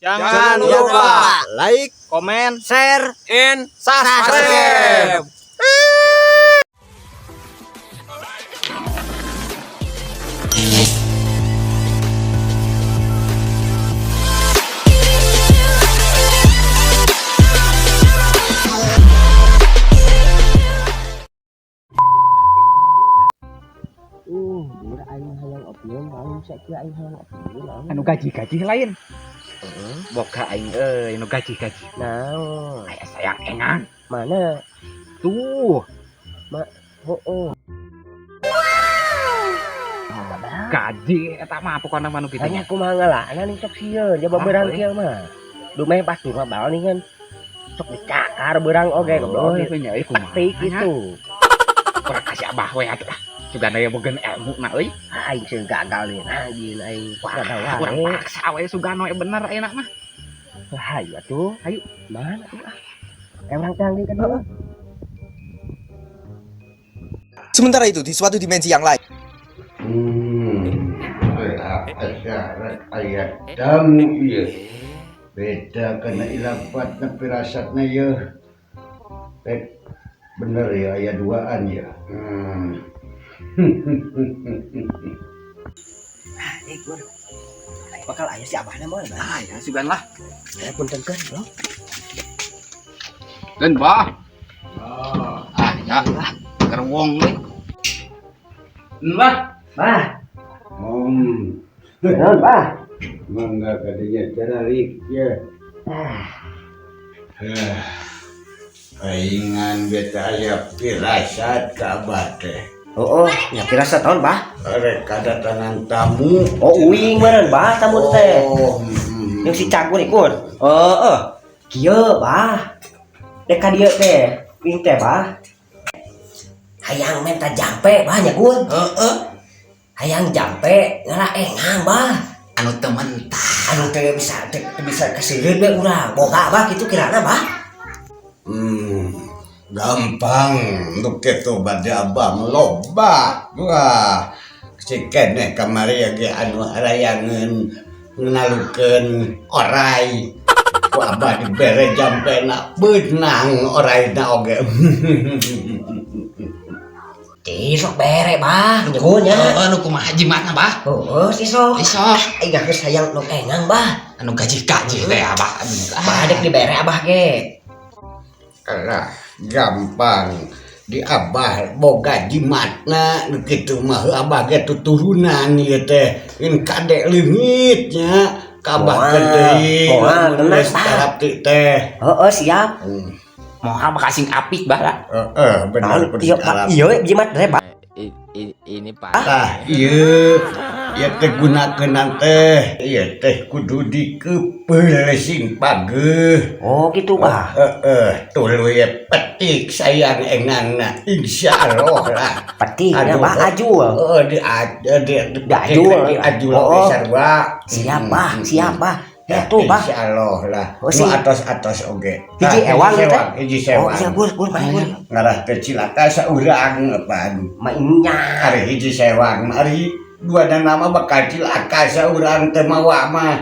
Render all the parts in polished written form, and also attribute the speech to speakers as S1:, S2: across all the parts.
S1: Jangan lupa
S2: like,
S1: komen,
S2: share,
S1: and
S2: subscribe.
S1: subscribe.
S2: Bener aing hayang opium, aing sakieu aing hayang opium.
S3: Anu gaji-gaji lain. Boga aing euy nu gaji-gaji.
S2: Naon?
S3: Aya sayang engang.
S2: Mana?
S3: Tuh,
S2: Oh.
S3: Gaji eta mah pokona mah nu kitu.
S2: Hanya kumaha ngalana nih sok sieun, jaba
S3: Ah,
S2: beurang
S3: euy.
S2: kieu mah. Dumeh batur mah bal nih kan. Sok dicakar beurang oge
S3: Oh,
S2: goblok.
S3: nya euy kumaha.
S2: Petik gitu.
S3: Kurang kasih abah we atuh ah. Sugan aya boga ilmu na euy.
S2: Aing sieun gagal nih, anjing aing.
S3: Wah,
S2: Wah,
S3: kurang paksa we sugan we bener ayeuna mah.
S2: Hayu atuh.
S3: Hayu.
S2: Mana tuh ah? Emang canggih kan dulu.
S4: Sementara itu, di suatu dimensi yang lain.
S5: Syarat ayat tamu ieu. Beda kana ilapatna pirasatna ye. Rek bener ya aya duaan ya.
S2: Eh, gua bakal aya si abahna mah.
S3: Ah, ya sugan lah.
S2: Saya punten kan, bro.
S3: Dan bah.
S5: Oh,
S3: Ah, ya. Kerwong euy. Bah,
S2: Bah,
S5: om.
S2: naon, bah?
S5: Mangga kadinya cararik ya.
S2: Ah,
S5: Eh, Paingan beta aya pirasat ka abah teh.
S2: Oh, nya pirasat naon, bah?
S5: Rek kadatangan tamu.
S2: Oh, uing meureun, bah, tamu teh.
S5: Oh,
S2: Yang si Cagur ikut. Heeh. Kieu, bah. Dek ka dieu teh, uing teh, bah. Hayang menta jampe, bah, nya Gun.
S3: Heeh.
S2: Hayang jampe ngala engang, bah.
S3: Anu teu mentah.
S2: Anu teh bisa teu bisa kaseureut we urang. Boga bah kitu kirana, bah.
S5: Gampang untuk kitu bade abah loba. Wah, si keneh kamari ge anu harayangeun ngalukeun orai. Ku abah dibere jampena beunang oraina oge.
S2: Tih sok bere, bah, nya Gun nya.
S3: Heeh, nu kumaha jimatna, bah?
S2: Heeh, si sok.
S3: Eh, sok.
S2: Aing geus hayang nu engang, bah.
S3: Anu gaji-gaji teh abah.
S2: Bah dek dibere abah ge.
S5: Alah, gampang. Di abah boga jimatna nu kitu mah heuh abah ge tuturunan ieu teh. Ngan kadek leungit nya. Ka abah
S2: Moal,
S5: deui.
S2: moal,
S5: Lamun
S2: tenang,
S5: geus
S2: Bah.
S5: tarapti teh.
S2: Heeh, siap.
S3: Moal bakal sing apik bah lah.
S5: Heeh, bener
S2: Naon
S5: bener
S2: ieu Pak, ieu jimat teh, Pak.
S1: Ini Pak.
S5: Tah, ieu ieu teh gunakeun teh. Ieu teh kudu dikepeul sing pageuh.
S2: Oh, gitu, Bah.
S5: Heeh, tuluy petik sayang engangna. Insyaallah lah.
S2: Petik ya,
S5: Aduh,
S2: Bah, ajul.
S5: Heeh, di di di
S2: Diajul.
S5: diajul
S2: Oh.
S5: oge sarua.
S2: Siap, Bah, siap, Bah.
S5: Ya,
S2: Tuh, Bah.
S5: insyaallah lah.
S2: Oh,
S5: Nu
S2: sih.
S5: atos-atos oge.
S2: Hiji
S5: Tah,
S2: ewang teh.
S5: hiji
S2: Oh,
S5: sewang.
S2: iya, Gur, Gur, mana Gur?
S5: Ngarah teh cilaka saurang apaan.
S2: Mainnya.
S5: Ari hiji sewang, ari dua dan nama bakal cilaka saurang teh mawa mah.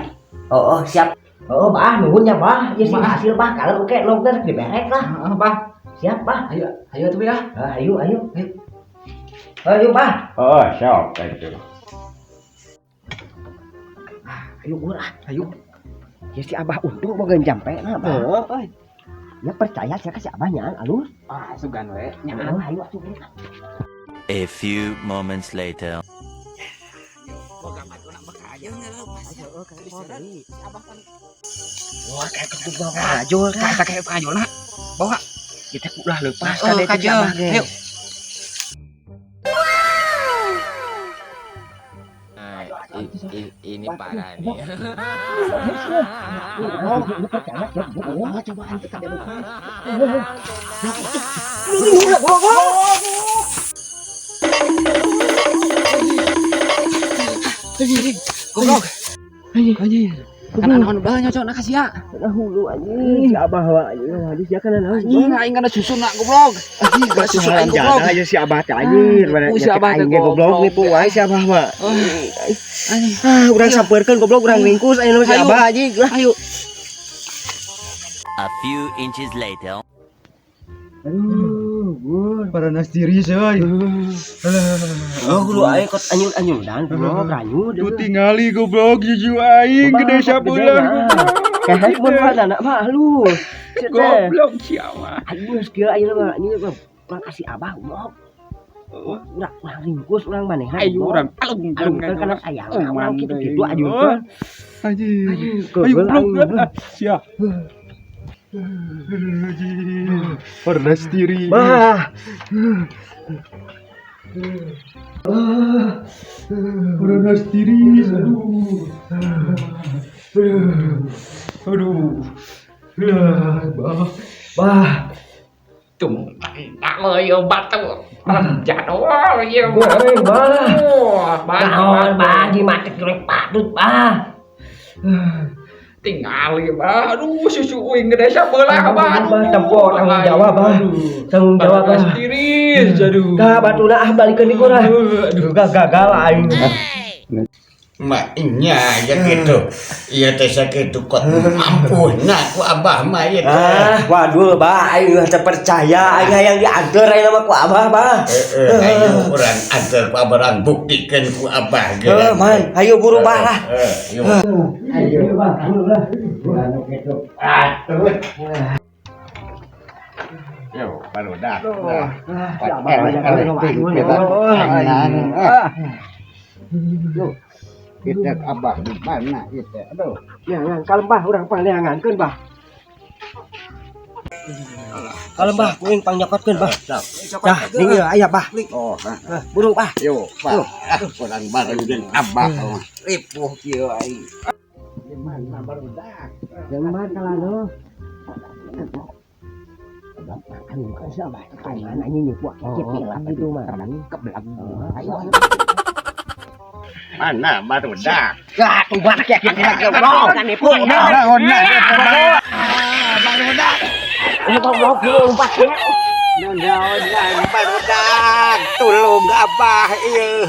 S2: Oh, oh, siap. Oh, Bah, nuhun ya, Bah. Ya sih hasil, Bah. Kalau oke, lo ntar diberek lah.
S3: Heeh, bah.
S2: Siap, Bah.
S3: Ayo, ayo tuh ya.
S2: Ah, ayo, ayo. Ayo, ayo, Bah.
S5: Oh, sok atuh.
S2: Ayo, Gur, ah.
S3: Ayo.
S2: Ya si Abah untung boga jampe nah, Bah.
S3: Heeh.
S2: Ya percaya sih ke si Abahnya, alus.
S3: Ah, sugan we. Nya.
S2: Oh, ayo atuh. Gur.
S6: A few moments later.
S3: Boga batuna bakal aja
S2: Wah, kayak ketuk bawa ajul kan.
S3: Kayak kayak pangajulna. Bawa.
S2: Kita ulah lepas
S3: Oh,
S2: ka
S3: kajeun.
S2: Abah ge.
S3: Ayo.
S1: Nah, ini parah nih.
S3: Cobaan teh kada lepas. Goblok. Anjir, anjir. Kan naon bae nyocok na ka sia.
S2: Nah, hulu anjing si Abah wa anjing hadis ya kan naon.
S3: Anjing aing kana susuna goblok. Anjing kana susu aing goblok.
S2: Aja si Abah teh anjir mana
S3: Si Abah teh
S2: aing ge goblok nipu wae si Abah mah.
S3: Anjing.
S2: Ah, urang sampeurkeun goblok urang ringkus ayeuna si
S3: Ayo.
S2: Abah anjing. Lah.
S3: Ayo.
S6: A few inches later.
S2: Aduh, gur.
S3: Paranas tiris euy.
S2: Oh, hulu aing kot anyun-anyunan goblok ranyud.
S3: Tuh tingali goblok cucu aing gede sabulan goblok.
S2: Kayak mun anak mah halus. Sia teh.
S3: Goblok sia mah.
S2: Aing geus kieu ayeuna mah anjing mah urang kasih Abah goblok. Urang urang ringkus urang manehna.
S3: Ayo urang alungkeun
S2: alungkeun kana sayang urang kitu-kitu ajungkeun.
S3: Anjing.
S2: Ayo
S3: Ayo goblok sia. Anjing. Paranas tiris.
S2: Bah.
S3: Paranas tiris. Aduh. Aduh. Lah, bah.
S2: Bah.
S3: Tung tak lo batu. Jatuh ya.
S2: Bah.
S3: Bah.
S2: Naon bah di mata goreng patut bah.
S3: Tinggal bah. Aduh, susu uing gede sabelah bah.
S2: Bah, tempo tanggung jawab bah. Tanggung jawab bah.
S3: Tiris, aduh.
S2: Dah batuna ah balikeun di kurang. Aduh gagal aing.
S5: Maknya ya gitu. Iya teh sakitu kot mampu ku abah mah ieu teh.
S2: Ah, waduh bah aing teu percaya aing hayang dianteur aing mah ku abah bah.
S5: Heeh, ayo urang anteur ku abah urang buktikeun ku abah ge.
S2: Heuh, man, ayo buru bah lah.
S5: Heeh, ayo.
S2: Ayo bah, buru lah.
S5: Anu kitu. Atuh. Yo, barudak.
S2: Ah, si abah banyak
S5: Yo. Kita abah di mana kita? Aduh.
S2: Neangan kalem bah urang pangneangankeun bah. Kalem bah, kuing pangnyokokeun bah. Dah, ning ieu aya bah.
S5: Oh,
S2: Ah, buru bah.
S5: yo, Pak. Ah, urang bareng jeung abah mah. Ripuh kieu aing. Di mana barudak?
S2: Gambar kalano. Anu kan si abah teh tangan anjing nipu kecil gitu mah.
S5: Kebelang. Ayo. Mana barudak?
S2: Ah, tuh bah ya goblok kan nipu.
S5: Barudak.
S2: Ini goblok lompat.
S5: Naon barudak. Tulung abah ieu.